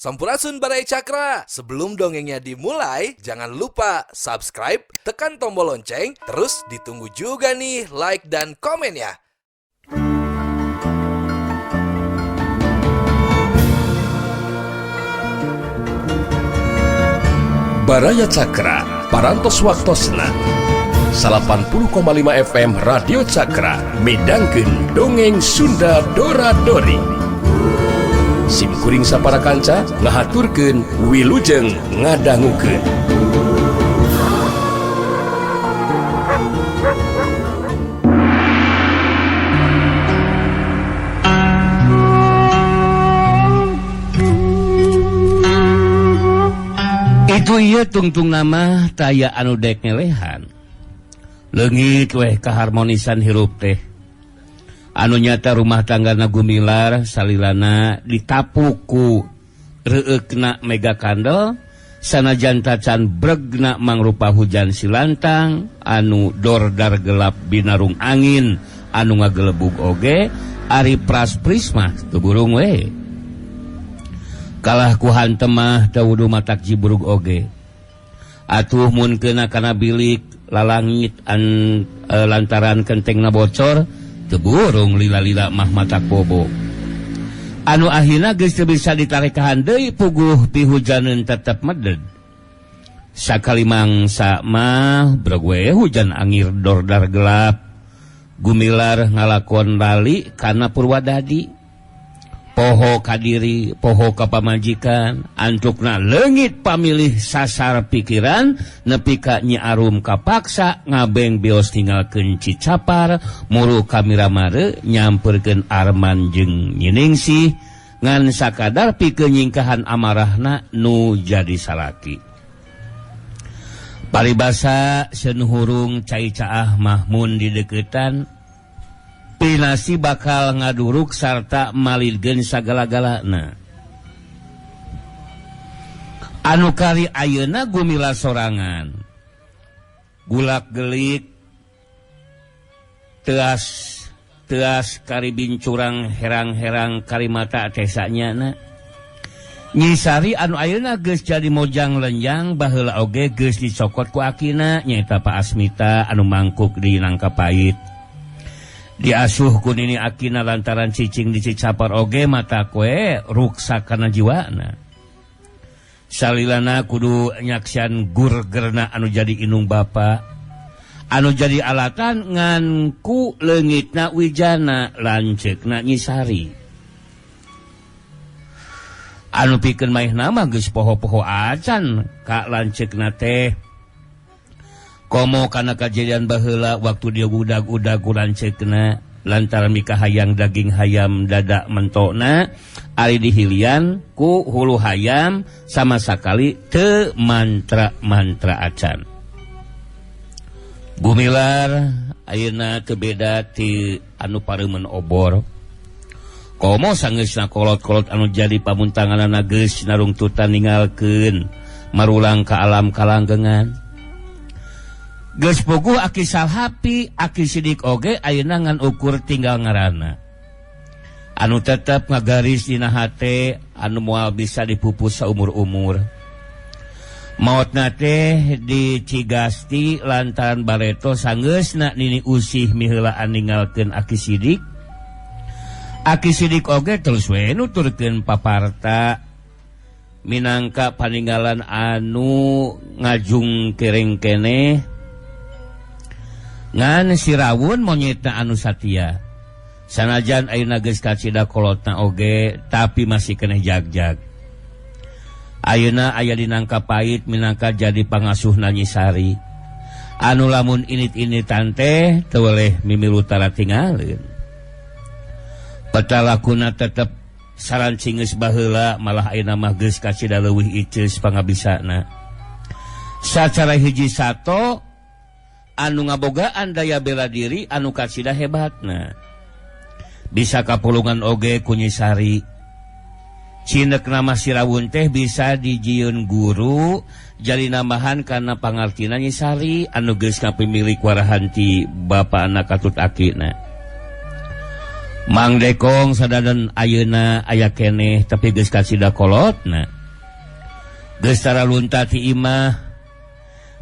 Sampurasun, Baraya Cakra. Sebelum dongengnya dimulai, jangan lupa subscribe, tekan tombol lonceng, terus ditunggu juga nih like dan komennya. Baraya Cakra, Parantos Waktosna 80,5 FM Radio Cakra midangkeun Dongeng Sunda Dora Dori. Sim kuring sapara kanca ngahaturkeun wilujeng ngadangukeun. Itu iya, tungtung nama taya anu dek ngelehan. Leungit weh keharmonisan hirup teh. Anu nyata rumah tangga na Gumilar salilana ditapuku reukna mega kandel, sanajan tacan bregna mangrupa hujan silantang anu dordar gelap binarung angin anu ngagelebug oge ari pras prisma teu burung we. Kalah ku hantemah teu wudu matak jiburug oge. Atuh mun keuna kana bilik lalangit lantaran kentengna bocor teu burung lila-lila mah matak bobo. Anu akhirna geus teu bisa ditarekahan deui, puguh pihujaneun tetep meded. Sakali mangsa mah breg we hujan angir dordar gelap. Gumilar ngalakon lali kana Purwadadi. Poho kadiri, poho ka pamajikan, antukna leungit pamilih sasar pikiran, nepi ka Nyi Arum kapaksa ngabeng bios ninggalkeun Cicapar, muru ka Miramare nyamperkeun Arman jeung Nyiningsih, ngan sakadar pikeun nyingkahan amarahna nu jadi salaki. Paribasa seun hurung cai caah mahmun di deukeutan, pinasi bakal ngaduruk sarta malidkeun sagala-galana. Anu kali ayeuna Gumilar sorangan. Gulak gelik teas teas karibin curang herang-herang karimata tesanyana. Nyisari anu ayeuna geus jadi mojang lenjang baheula oge geus dicokot ku akina nyaeta Pak Asmita anu mangkuk di nangka pait. Diasuh ku nini akina lantaran cicing di Cicapar oge mata kue ruksak kana jiwana. Salilana kudu nyaksian gurgerna anu jadi inung bapa, anu jadi alatan ngan ku leungitna wijana lanceukna Nyisari. Anu pikeun maehna mah geus poho-poho acan ka lanceukna teh. Komo kana kajadian baheula waktu dia udag-udag lanceukna lantaran mikahayang daging hayam dada mentokna ari dihilian ku hulu hayam sama sakali teu mantra-mantra acan. Gumilar ayeuna teu beda ti anu pareumeun obor. Komo sangeusna kolot-kolot anu jadi pamuntanganana geus narungtutan ninggalkeun marulang ka alam kalanggengan. Geus puguh aki Salhapi, aki Sidik oge ayeuna ngan ukur tinggal ngaranna. Anu tetep ngagaris dina hate anu moal bisa dipupus saumur-umur. Maotna teh di Cigasti lantaran bareto sanggeusna nini usih miheulaan ninggalkeun aki Sidik. Aki Sidik oge terus we nuturkeun paparta minangka paninggalan anu ngajung kereng keneh. Ngan sirawun monyetna anu satia. Sanajan ayeuna geus kacida kolotna oge tapi masih keneh jagjag. Ayeuna aya di nangka pait minangka jadi pangasuhna Nyisari. Anu lamun init-initan teh teu weleh mimilu tara tinggalin. Petalakuna tetep sarancingeus baheula malah ayeuna mah geus kacida leuwih iceus pangabisana. Sacara hiji sato anu ngabogaan daya bela diri anu kacida hebatna. Bisa kapulungan oge ku Nyisari. Cinek nama Sirawun teh bisa dijieun guru jadi nambahan karena pangartina Nyisari anu geus kapimilik warahan ti bapa anak katut akina. Mang Dekong sadadan ayeuna aya keneh tapi geus kacida kolotna. Geus taralunta ti imah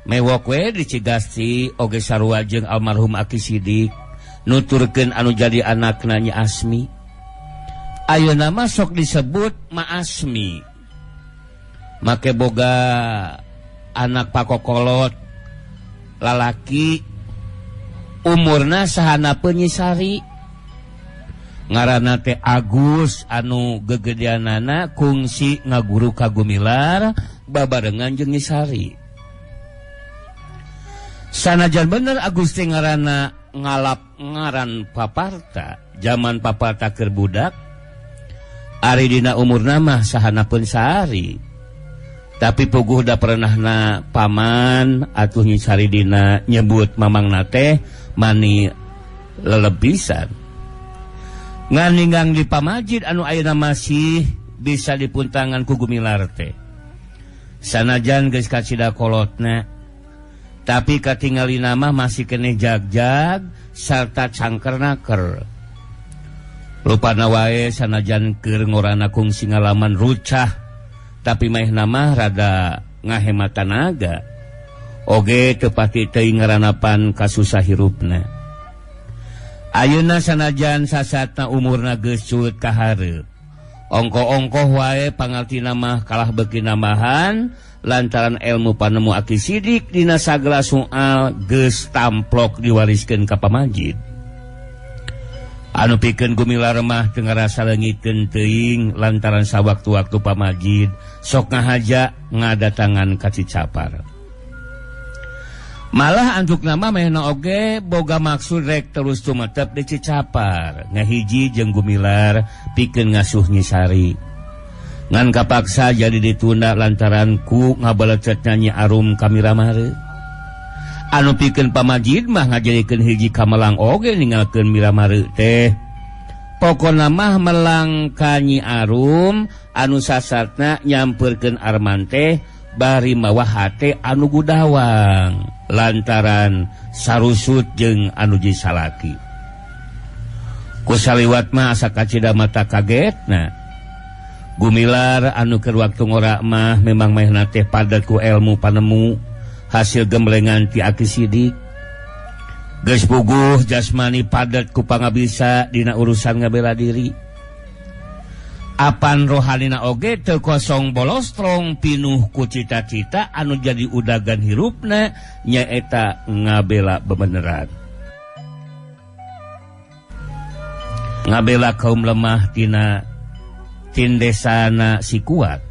mewok we di Cigasti oge sarua jeung almarhum Aki Sidik nuturkeun anu jadi anakna Nyi Asmi. Ayeuna mah sok disebut Ma Asmi. Make boga anak pakokolot lalaki umurna sahanapeun Nyi Sari. Ngaranna teh Agus anu gegedeanana kungsi ngaguru ka Gumilar babarengan jeung Nyi Sari. Sanajan bener Agus teh ngaranna ngalap ngaran paparta zaman paparta keur budak, ari dina umurna mah sahanapeun Sari. Tapi puguh da pernahna paman atuh Nyi Sari dina nyebut mamangna teh mani lelebisan. Nganinggang di pamajid anu ayeuna masih bisa dipuntangan ku Gumilar teh. Sanajan geus kacida kolotna, tapi katingalina mah masih keneh jagjag sarta cangkernaker. Rupana wae sanajan keur ngorana kungsi ngalaman rucah, tapi maehna mah rada ngahemat tanaga. Oge teu pati teuing ngaranapan kasusah hirupna. Ayeuna sanajan sasatna umurna geus cut ka hareup. Ongkoh-ongkoh wae pangartina mah kalah beuki nambahan lantaran ilmu panemu Aki Sidik dina sagala soal geus tamplok diwariskeun ka pamajid. Anu pikeun Gumilar mah teu ngarasa leungiteun teuing lantaran sawaktu-waktu pamajid sok ngahaja ngadatangan ka Cicapar. Malah antuk nama mehna oge boga maksud rek terus tumetep di Cicapar ngahiji jeung Gumilar pikeun ngasuh Nyi Sari. Ngan kapaksa jadi ditunda lantaran ku ngabalecetna Nyi Arum ka Miramare. Anu pikeun pamajid mah ngajadikeun hiji kamelang oge ninggalkeun Miramare teh. Pokona mah melang ka Nyi Arum anu sasatna nyampeurkeun Arman teh bari mawa hate anu gudawang lantaran sarusut jeung anu jisalaki. Ku saliwat mah asa kacida mata kagetna. Gumilar anu keur waktu ngora mah memang maehna teh padat ku ilmu panemu hasil gemblengan ti Aki Sidik. Geus puguh jasmani padat ku pangabisa dina urusan ngabela diri. Apan rohanina oge teu kosong bolostrong pinuh ku cita-cita anu jadi udagan hirupna nyaeta ngabela bebeneran. Ngabela kaum lemah tina tindesana si kuat.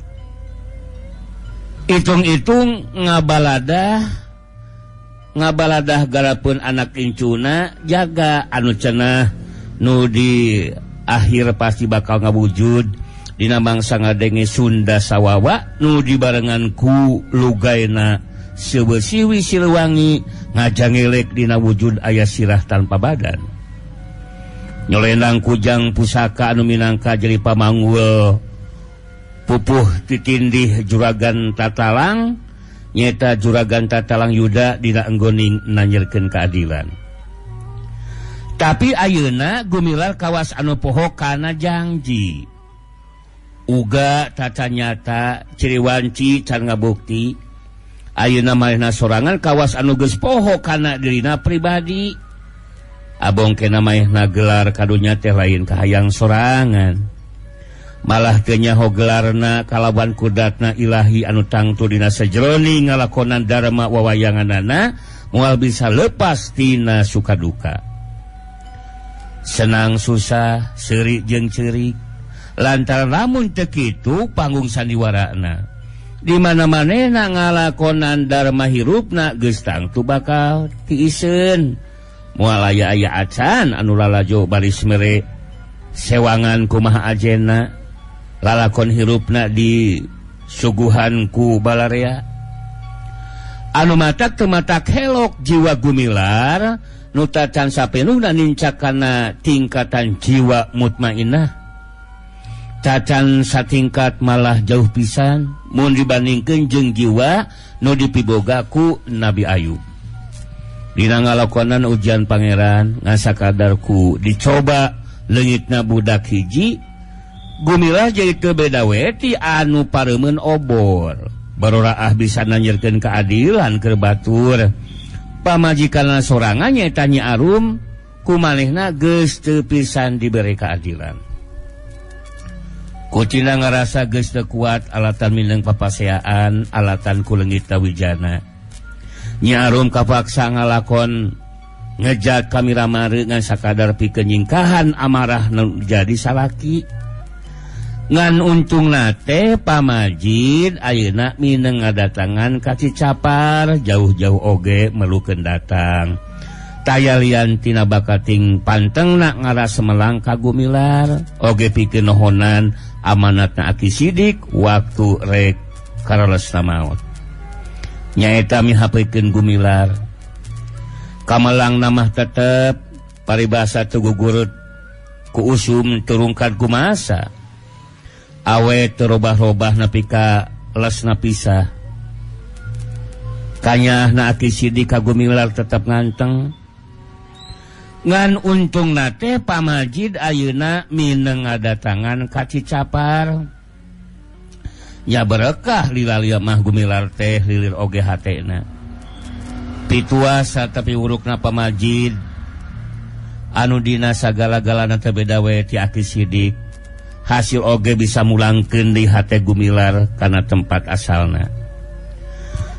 Hitung-hitung ngabaladah garapeun anak incuna jaga anu cenah nu di akhir pasti bakal ngawujud dina mangsa ngadenge Sunda Sawawa nu dibarengan ku lugaina Seuweusiwi Siliwangi ngajangelek dina wujud aya sirah tanpa badan. Nyolendang kujang pusaka anu minangka jadi pamanggul pupuh titindih juragan tatalang nyeta juragan tatalang yuda dina enggoning nanyerkeun keadilan. Tapi ayeuna Gumilar kawas anu poho kana janji. Uga taca nyata ciriwanci can ngabukti. Ayeuna manehna sorangan kawas anu geus poho kana dirina pribadi. Abong kena manehna gelar kadunya teh lain kahayang sorangan. Malah teu nyaho gelarna kalawan kudatna ilahi anu tangtu dina sajeroning ngalakonan dharma wawayanganana moal bisa lepas tina suka duka. Senang susah, seuri jeung ceurik. Lantaran lamun teu kitu panggung sandiwarana. Di mana manehna ngalakonan dharma hirupna geus tangtu bakal tiiseun. Moal aya-aya acan anu lalajo baris mere sewangan kumaha ajena lalakon hirupna di suguhan ku balarea. Anu matak teu matak helok jiwa Gumilar nu tacan sapenuhna nincak kana tingkatan jiwa mutmainah. Tacan satingkat malah jauh pisan mun dibandingkeun jeung jiwa nu dipiboga ku Nabi Ayub. Dina ngalakonan ujian pangeran ngasakadar ku dicoba leungitna budak hiji, Gumilar jadi teu beda we ti anu pareumeun obor. Baroraah bisa nanyerkeun keadilan keur batur. Pamajikanna sorangan nyaeta Nyi Arum kumanehna geus teu pisan dibere keadilan. Kucina ngarasa geus teu kuat alatan mineng papaseaan alatan ku leungitna wijana. Nyi Arum kapaksa ngalakon ngejat ka Miramare ngan sakadar pikeun nyingkahan amarah nu jadi salaki. Ngan untungna teh pamajid ayeuna mineng ngadatangan ka Cicapar jauh-jauh oge melukeun datang. Taya lian tina bakating pantengna ngaras melang ka Gumilar oge pikeun nohonan amanatna Aki Sidik waktu rek karalesna maot. Nyaeta mihapekeun Gumilar. Kamelang namah tetep paribasa teu gugurut ku usum turungkat ku masa. Awe teu robah-robah nepi ka lesna pisah. Kanyahna Aki Sidik ka Gumilar tetep nganteng. Ngan untungna teh pamajid ayeuna mineng ngadatangan ka Cicapar. Nya berekah lila-lia mah Gumilar teh lilir oge hatena. Pituasa tapi urukna pamajid anu dina sagala-galana teh beda we ti Aki Sidik. Hasil oge bisa mulangkeun di hate Gumilar kana tempat asalna.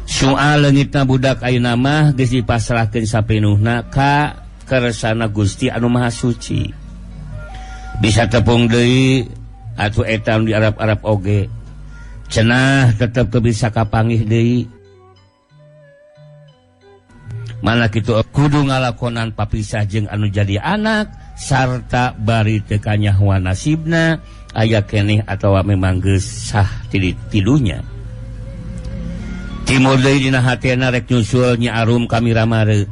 Soal leungitna budak ayeuna mah geus dipasrahkeun sapenuhna ka kersana Gusti anu Maha Suci. Bisa tepung deui atuh eta anu di Arab-Arab oge. Cenah tetep teu bisa kapanggih deui. Mana kitu kudu ngalakonan papisah jeung anu jadi anak sarta bari teu kanyahoan nasibna aya keneh atawa memang geus sah tidunya. Timur deui dina hatena rek nyusul Nyi Arum ka Miramare.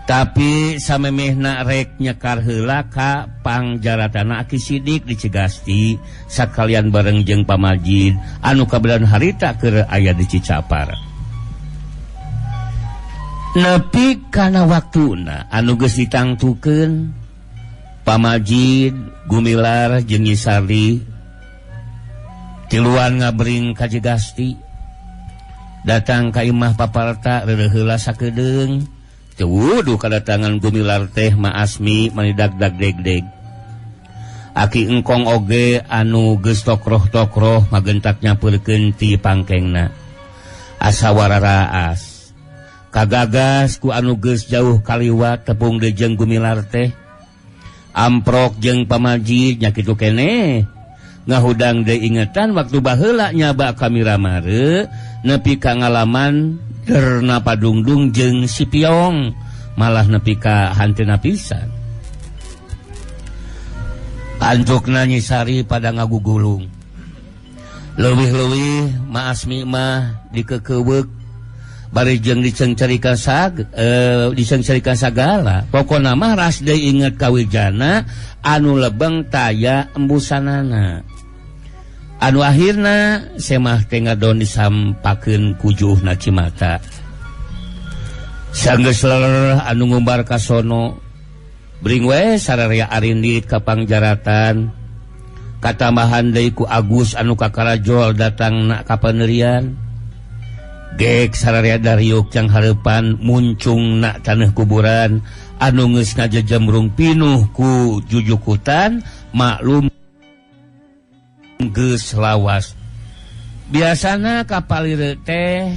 Tapi samemehna rek nyekar heula ka pangjaratana Aki Sidik di Cigasti sakalian bareng jeung pamajid anu kabelan harita keur aya di Cicapar. Nepi kana waktuna anu geus ditangtukeun pamajid Gumilar jeung Nyi Sarli tiluan ngabring ka Cigasti. Datang ka imah paparta reureuh heula sakedeung. Teu wuduh kadatangan Gumilar teh Ma Asmi mani dag-dag deg-deg. Aki engkong oge anu geus tokroh-tokroh magentak nyapeurkeun ti pangkengna. Asa wararaas. Kagagas ku anu geus jauh kaliwat tepung deui jeung Gumilar teh. Amprok jeung pamajid nya kitu keneh. Ngahudang deui ingetan waktu baheula nyaba ka Miramare nepi ka ngalaman derna padungdung jeung si Piong malah nepi ka hanteuna pisan. Antukna Nyi Sari pada ngagugulung. Leuwih-leuwih Ma Asmi mah dikekeuweuk bari jeung dicengcerikan dicengcerikan sagala. Pokona mah ras deui inget ka wijana anu lebeng taya embusanana. Anu akhirna semah teh ngadon disampakeun ku juhna cimata. Sanggeus leler anu ngumbar ka sono bring we sararea arindit ka pangjaratan. Katambahan deui ku Agus anu kakarajol datang ka paneurian. Gek sararea dariuk cang hareupan muncung na taneuh kuburan anu geus ngajejemrung pinuh ku jujukutan maklum geus lawas. Biasana kapalire teh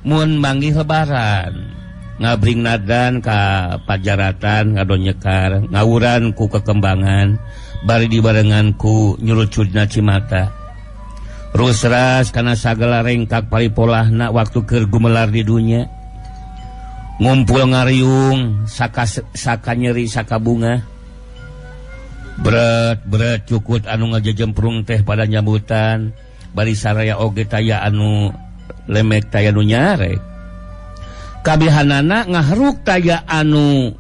mun manggih lebaran ngabring nadan ka pajaratan ngadon nyekar ngawuran ku kekembangan bari dibarengan ku nyurucudna cimata. Rusras kana sagala rengkak paripolahna waktu keur gumelar di dunya. Ngumpul ngariung saka saka nyeri saka bunga. Berat-berat cukut anu ngajejemprung teh pada nyambutan bari saraya oge taya anu lemek taya nu nyarek. Kabihanana ngahruk taya anu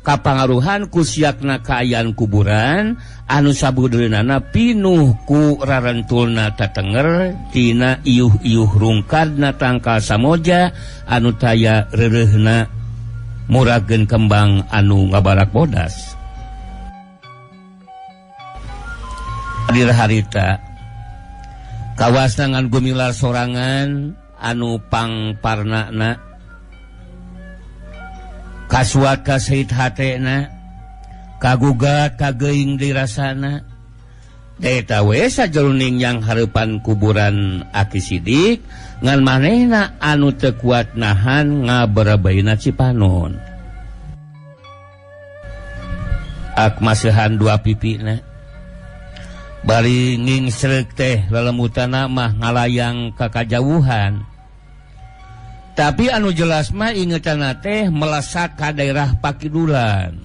kapangaruhan ku siakna kaayaan kuburan anu sabudeunana pinuh ku rarentulna tatenger tina iuh-iuh rungkadna tangkal samoja anu taya reureuhna murageun kembang anu ngabarak bodas. Hadir harita Kawasna ngan Gumilar sorangan anu pangparnana kasuat kaseit hatena kagugat kageuing dirasana eta we sajroning yang hareupan kuburan Aki Sidik ngan manehna anu teu kuat nahan ngaberabaina Cipanon. Ak masihan dua pipina bari ngingsreuk teh lelemutana mah ngalayang ka kajauhan. Tapi anu jelas mah ingetanna teh melesat ka daerah Pakidulan.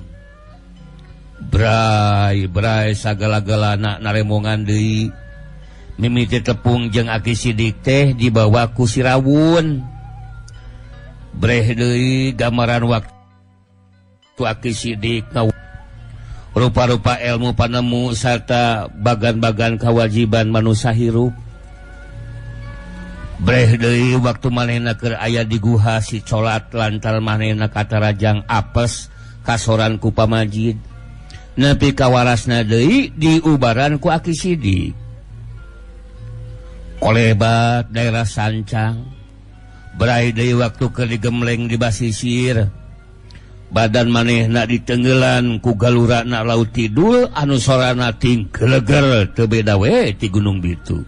Bray bray sagala-galana naremongan deui. Mimiti tepung jeung Aki Sidik teh dibawa ku Sirawun. Breh deui gambaran waktu Aki Sidik rupa-rupa ilmu panemu sarta bagan-bagan kewajiban manusia hirup. Breh deui waktu manehna keur aya di guha si colat lantar manehna katarajang apes kasoran ku pamajid. Nepi ka warasna deui diubaran ku Aki Sidik. Kolebat daerah Sancang. Bray deui waktu keur digemleng di basisir. Badan manehna ditenggelan ku galurana laut kidul anu sorana ting geleger teu beda we ti Gunung Bitu.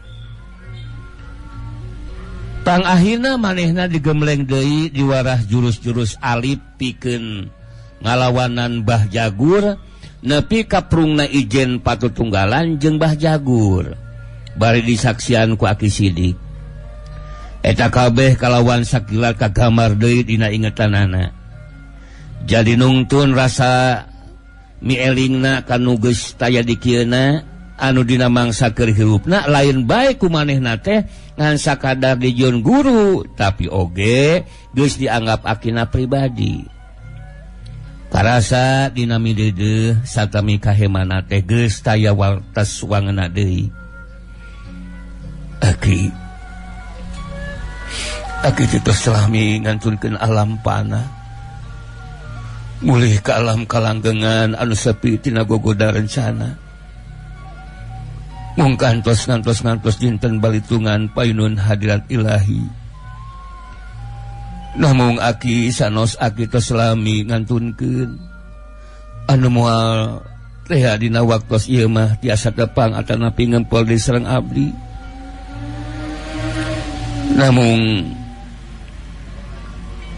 Tang akhirna manehna digemleng deui diwarah jurus-jurus alip pikeun ngalawanan Bah Jagur nepi ka prungna ijen patutunggalan jeung Bah Jagur bari disaksian ku Aki Sidik. Eta kabeh kalawan sakilat kagambar deui dina ingetanana. Jadi nungtun rasa mielingna kanu geus taya dikieuna anu dina mangsa keur hirupna lain bae ku manehna teh ngan sakadar dijieun guru tapi oge geus dianggap akina pribadi. Karasa dina mideudeuh satami kahemana teh geus taya wartas wangena deui. Aki aki teh tos salami ngantunkeun alam panah mulih ka alam kalanggengan anu sepi tina gogoda rencana. Mung kantos ngantos ngantos dinten balitungan payunun hadirat ilahi. Namung aki sanos aki tos lami ngantunkeun anu moal teh dina waktos ieu mah tiasa tepang atanapi ngempol di sareng abdi. Namung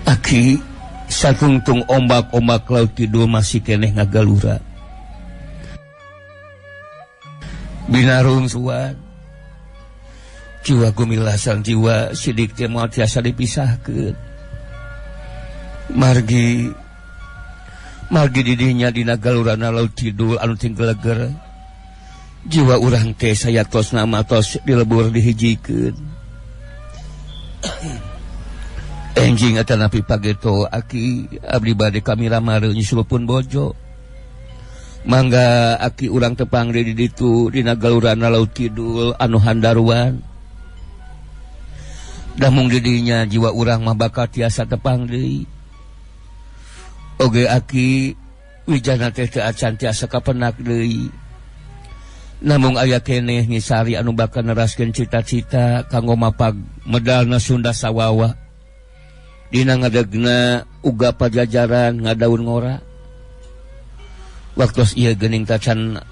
aki satungtung ombak-ombak laut kidul masih keneh ngagalura. Binarung suat jiwa gumilasan jiwa Sidik teh moal tiasa dipisahkeun. Margi margi didinya dina galurana laut kidul anu tinggeleger. Jiwa urang teh sayatosna mah tos dilebur dihijikeun. Enjing atanapi pageto aki abdi bade kamira mare nyusul pun bojo. Mangga aki urang tepang di ditu dina galurana laut kidul anu handaruan. Damung didinya jiwa urang mah bakal tiasa tepang deui. Oge aki wijana teh teu acan tiasa kapenak deui. Namung aya keneh Nyisari anu bakal neraskeun cita-cita kanggo mapag medalna Sunda sawawa. Dina ngadegna uga pajajaran ngadaun ngora. Waktos ieu geuning tacan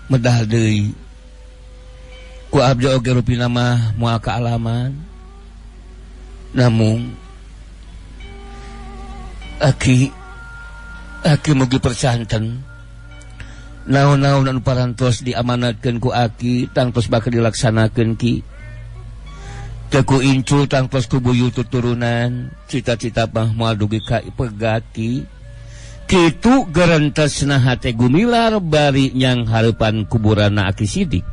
medal deui. Ku abdi oge rupina mah moal kaalaman. Namung aki aki mugi percanten. Naon-naon anu parantos diamanatkeun ku aki tangtos bakal dilaksanakeun ki. Teu ku incul tangtos ku buyut tuturunan, cita-cita mah moal dugi ka pegat ki. Kitu gerentesna hate Gumilar bari nyang hareupan kuburanna Aki Sidik.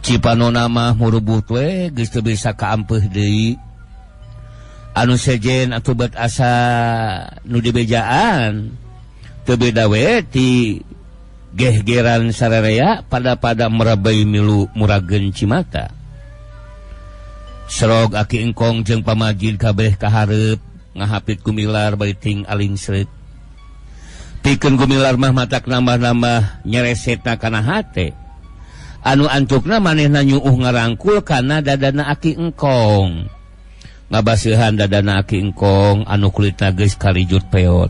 Cipanona mah murubut we geus teu bisa kaampeuh deui. Anu sejen atuh bet asa nu dibejaan teu beda we ti gehgeran sararea pada-pada merebei milu murageun cimata. Serog Aki Engkong jeung pamajid kabeh kahareup ngahapit Gumilar bari ting aling sreut. Pikeun Gumilar mah matak nambah-nambah nyeresetna kana hate. Anu antukna manehna nyuuh ngarangkul kana dadana Aki Engkong. Ngabaseuhan dadana Aki Engkong anu kulitna geus kalijut peot.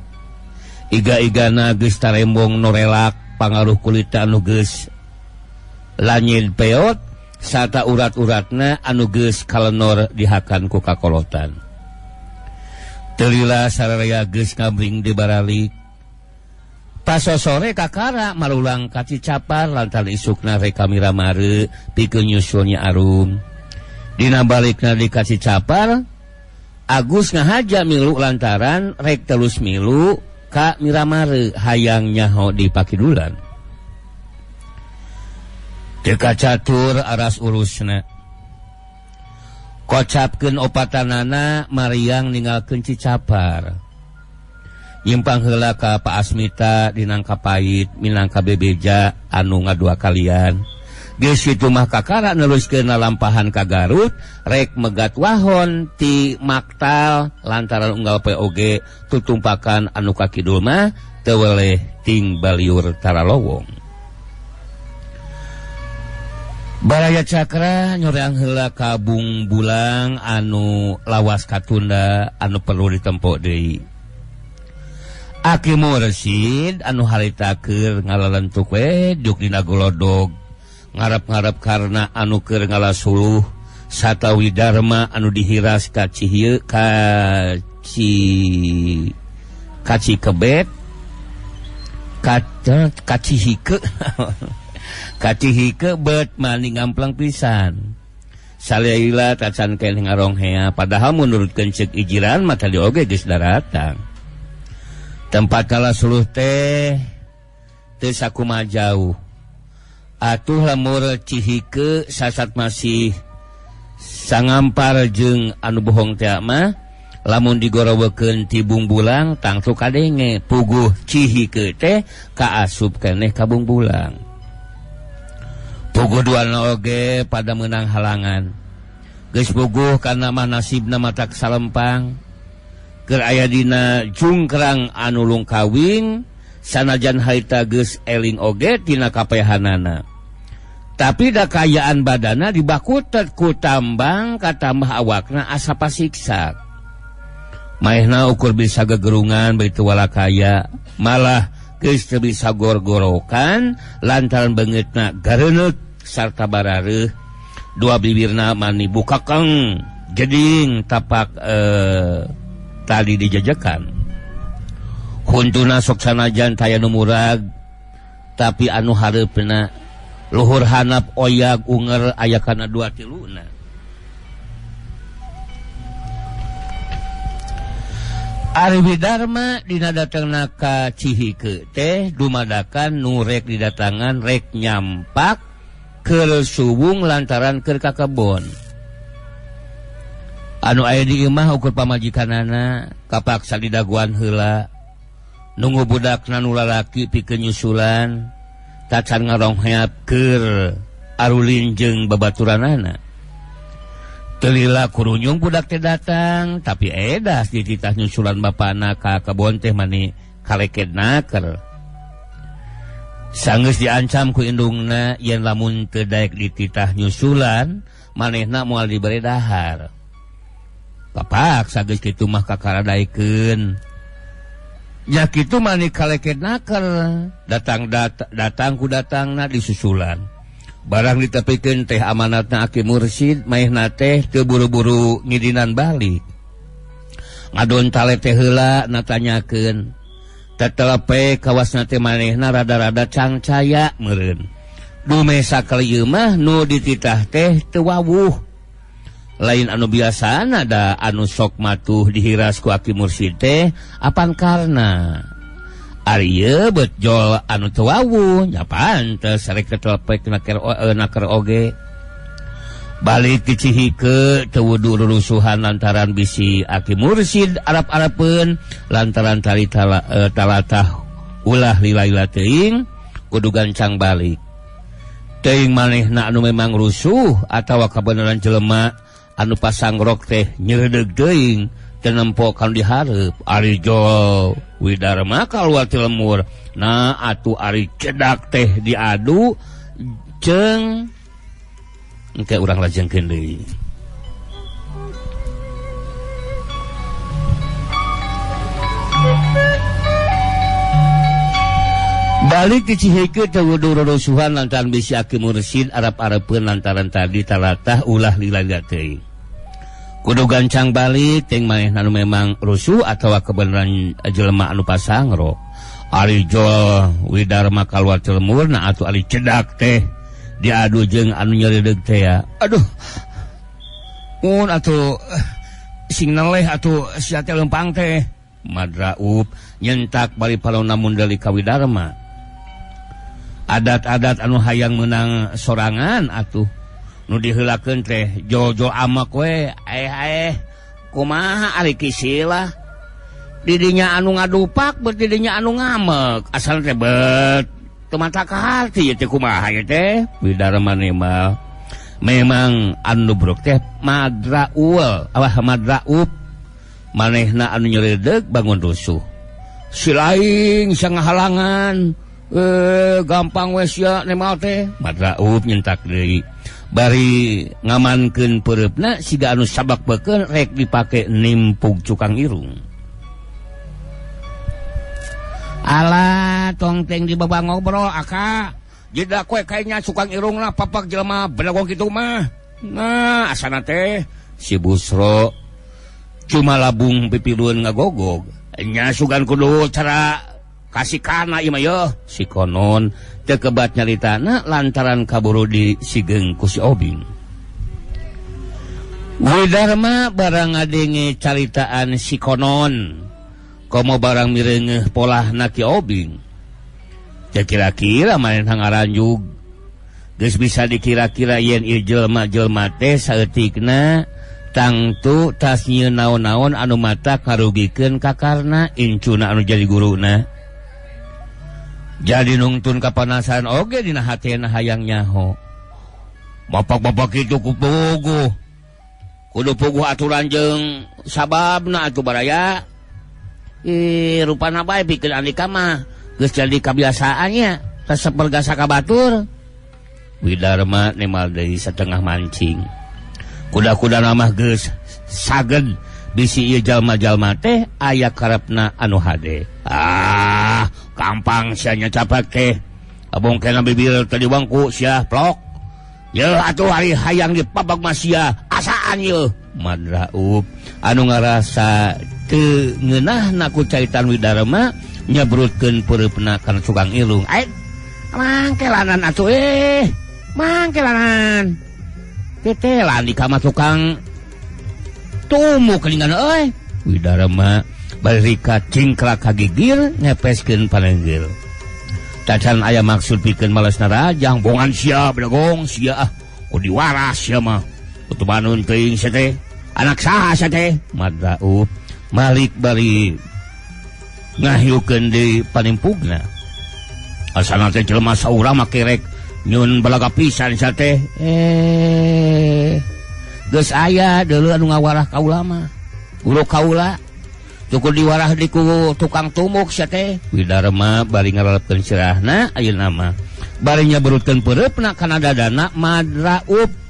Iga-igana geus tarembong norelak pangaruh kulitna anu geus lanyid peot sarta urat-uratna anu geus kalenor dihakan ku kakolotan. Teu lila sararea geus ngabring di baralik. Paso sore kakara marulang ka Cicapar lantaran isukna rek ka Miramare pikeun nyusulnya Arum. Dina balikna di ka Cicapar, Agus ngahaja milu lantaran rek terus milu ka Miramare hayang nyaho di Pakidulan. Teu kacatur aras urusna. Kocapkeun opatanana mariang ninggalkeun Cicapar. Nyimpang heula ka Pak Asmita dinangka pait minangka bebeja anu ngadua kalian. Geus kitu mah kakara neruskeun lalampahan ka Garut rek megat wahon ti Maktal lantaran unggal POG tutumpakan anu ka kidul mah teu weleh ting baliur taralowong. Baraya Cakra nyoreang heula ka Bungbulang anu lawas katunda anu perlu ditempo deui. Aki Mursid anu harita keur ngalalentuk we juk dina golodog ngarap-ngarap karena anu keur ngalasuluh satawi dharma anu dihiras ka Cihieu ka Ci kaci kebet ka Cihike ka Cihike bet mani ngamplang pisan salila tacan keneh ngaronghea padahal menurutkeun ceuk ijiran mah tadi oge geus daratang. Tempat kala suluh teh teu sakumaha jauh. Atuh lemur Cihike sasat masih sangampar jeung anu bohong teh mah lamun digorowekeun ti Bungbulang tangtu kadenge puguh Cihike teh kaasup keneh ka Bungbulang. Puguh duana oge pada meunang halangan. Geus puguh kana mah nasibna matak salempang. Keur aya dina jungkrang anu lungkawing sanajan harita geus eling oge tina kapehanana. Tapi da kaayaan badana dibakutet ku tambang katambah awakna asa pasiksa. Maehna ukur bisa gegerungan bari teu walakaya, malah geus teu bisa gorgorokan lantaran beungeutna gareuneut sarta barareuh. Dua bibirna mani bukakeng jeding tapak tadi dijajakan. Huntuna sok sanajan taya nu murag tapi anu hareupna luhur hanap oyag unger aya kana dua tiluna. Ari Widarma dina datangna ka Cihike teh dumadakan nu rek didatangan rek nyampak keur suwung lantaran keur ka kebon. Anu aya di imah ukur pamajikanana kapaksa didaguan heula nunggu budakna nu lalaki pikeun nyusulan tacan ngarongheap keur arulin jeung babaturanana. Teu lila kurunyung budak teh datang tapi edas dititah nyusulan bapana ka kebon teh mani kaleked naker. Sanggeus diancam ku indungna yen lamun teu daek dititah nyusulan manehna moal dibere dahar. Kapaksa geus kitu mah kakara daekeun. Nya kitu mani kaleked naker datang datang ku datangna disusulan. Barang ditepikeun teh amanatna Aki Mursid maehna teh teu buru-buru ngidinan balik. Ngadon tale teh heula natanyakeun. Tetelepe kawasna teh manehna rada-rada cangcaya meureun. Dume sakali ieu mah nu dititah teh teu wawuh. Lain anu biasana da anu sok matuh dihiras ku Aki Mursid teh apan karna ari ieu beut jol anu teu wawuh nya pantes rek tetelepek naker oge. Balik ti Cihike teu wudu rurusuhan lantaran bisi Aki Mursid arap-arapeun lantaran tali talatah ulah lila-lila teuing kudu gancang balik. Teuing manehna anu memang rusuh atawa kabeneran jelema anu pasang rok teh nyeredeg teuing teu nempo kanu dihareup. Ari jol Widarma kaluar ti lemur. Nah atuh ari cedak teh diadu Ceng engke urang lajengkeun deui. Balik di Ciheke teu rusuhan lantaran bisi Aki Mursid arep-arepeun lantaran tadi talatah ulah lila-lila teuing. Kudu gancang balik teng manehna anu memang rusuh atawa kebenaran jelema anu pasangro. Ari Jol Widarma kaluar celemurna atuh ari cedak teh diadu jeung anu nyeredeg teh ya. Aduh. Mun atuh sing neleh atuh sia teh lempang teh. Madraub nyentak bari palona mundali ka Widarma. Adat-adat anu hayang menang sorangan atuh nu diheulakeun teh jol-jol amak we eh kumaha ari kisilah didinya anu ngadupak beuh didinya anu ngamek asal teh bet teu mata ka harti ieu teh kumaha ieu teh. Widarma mah memang anu brok teh madraul awah madraub manehna anu nyeredeg bangun rusuh si laing sangahalangan gampang we sia nemal teh. Madraub nyentak deui bari ngamankeun peureupna siga anu sabak beukeun rek dipake nimpug cukang irung. Alah tongteng di babang ngobrol aka jeda koe kayaknya cukang irungna papak jelema bedagong kitu mah. Nah asana teh si Busro cuma labung pipilueun ngagogog nya sugan kudu cara kasih kana ieu mah yeuh. Si konon teu kebat nyaritana lantaran kaburu di sigeng ku si Obing. Widarma barang ngadenge caritaan si konon komo barang mireungeuh polahna Ki Obing. Teu kira-kira manehna ngaranjug geus bisa dikira-kira yen ieu jelema-jelema teh saeutikna tangtu tas nyieun naon-naon anu mata karugikeun kakarna incuna anu jadi guruna. Jadi nungtun kapanasaran oge dina hatena hayang nyaho. Bapak-bapak kitu ku puguh. Kudu puguh aturan jeung sababna atuh baraya. Ih, rupana bae pikeun andika mah geus jadi kabiasaannya, resep bergasa ka batur. Widarma nemal deui satengah mancing. Kuda-kuda mah geus saged bisi ieu jalma-jalma teh aya karepna anu hade. Ah, gampang sia nyacapak teh. Abongkena bibir tadi wangku sia plok. Yeuh atuh ari hayang dipabag mah sia asaan yeuh. Madraub anu ngarasa teu ngeunahna ku caitan Widarma nyebrutkeun peureupna kana cukang irung. Aing mangkelanan atuh mangkelanan. Tetelan di kamar tukang tumu kelingan euy. Widarma bari cingklak kagigir ngepeskeun panenggil. Tacan aya maksud pikeun malesna rajang bongan sia bedegong sia ah kudu diwaras sia mah. Kutumanun teuing sia teh anak saha sia teh. Madraub malik bari ngahiukeun deui panimpugna. Asana teh jelema saurang mah kerek nyun balaga pisan sia teh. Geus aya deuleu anu ngawarah kaula mah. Guru kaula cukup diwarah di ku tukang tumuk sia teh. Widarma bari ngaralepkeun sirahna ayeuna mah bari nyabrutkeun peureupna kana dadana Madraub.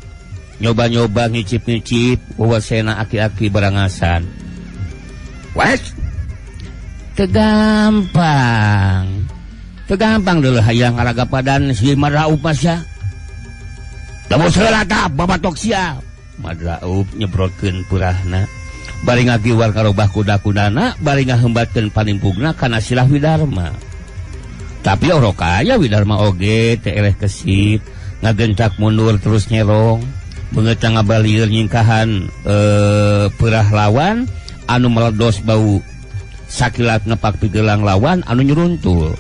Nyoba-nyoba ngicip-ngicip wawasena aki-aki barangasan. Wes teu gampang. Teu gampang deuleu hayang ngaraga padan si Madraub mah sia. Lamun heula tah babatok sia. Madraub nyebrotkeun purahna bari ngagiwar karobah kuda-kudana bari ngahembatkeun panimpugna kana silah Widarma. Tapi orok aya Widarma oge teh eleh kesit ngagentak mundur terus nyerong beungeut ngabalieur nyingkahan peurah lawan anu meledos bau sakilat nepak pigelang lawan anu nyuruntul.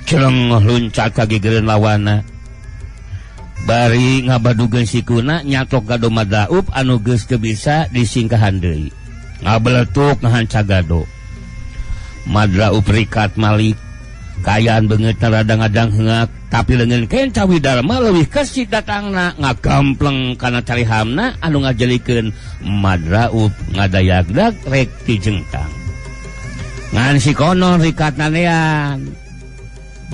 Celeng luncat ka gigireun lawanna. Bari ngabadugeun sikuna nyatok gado Madraub anu geus teu bisa disingkahan deui. Ngabeletuk ngahanca gado. Madraub rikat malik kayaan beungeutna rada ngadang-heungak tapi leungeun kenca Widarma leuwih kesit datangna ngagampleng kana carihamna anu ngajelikeun Madraub ngadayagdag rek dijengkang. Ngan si konon rikat nanean.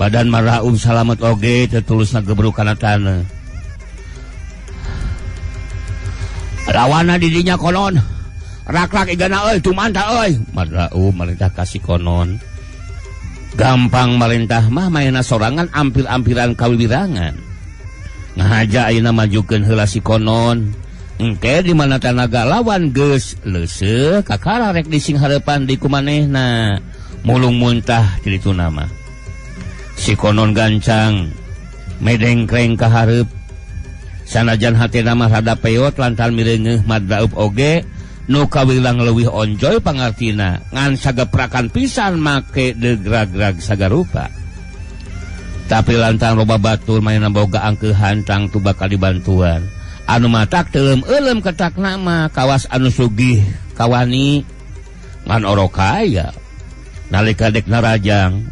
Badan Maraum salamet oge teu tulus ngagebrug kana taneuh. Lawana di dinya konon. Raklak igana euy tumanta euy. Maraum marintah ka si konon. Gampang marintah mah maena sorangan ampir-ampiran kawiwirangan. Ngahaja ayeuna majukeun heula si konon. Engke di mana tanaga lawan geus leuseuh kakara rek dising hareupan di kumanehna. Mulung muntah ti ditu nama. Si konon gancang medengkreng ka hareup. Sanajan hatena mah rada peot lantaran mireungeuh Madraub oge nu kawilang leuwih onjoy pangartina ngan sageprakan pisan make degrag-grag sagarupa. Tapi lantaran loba batur manehna boga angkeuhan tangtu bakal dibantuan. Anu matak teuleum-euleum ketak nama kawas anu sugih kawani ngan orok kaya nalika dek narajang.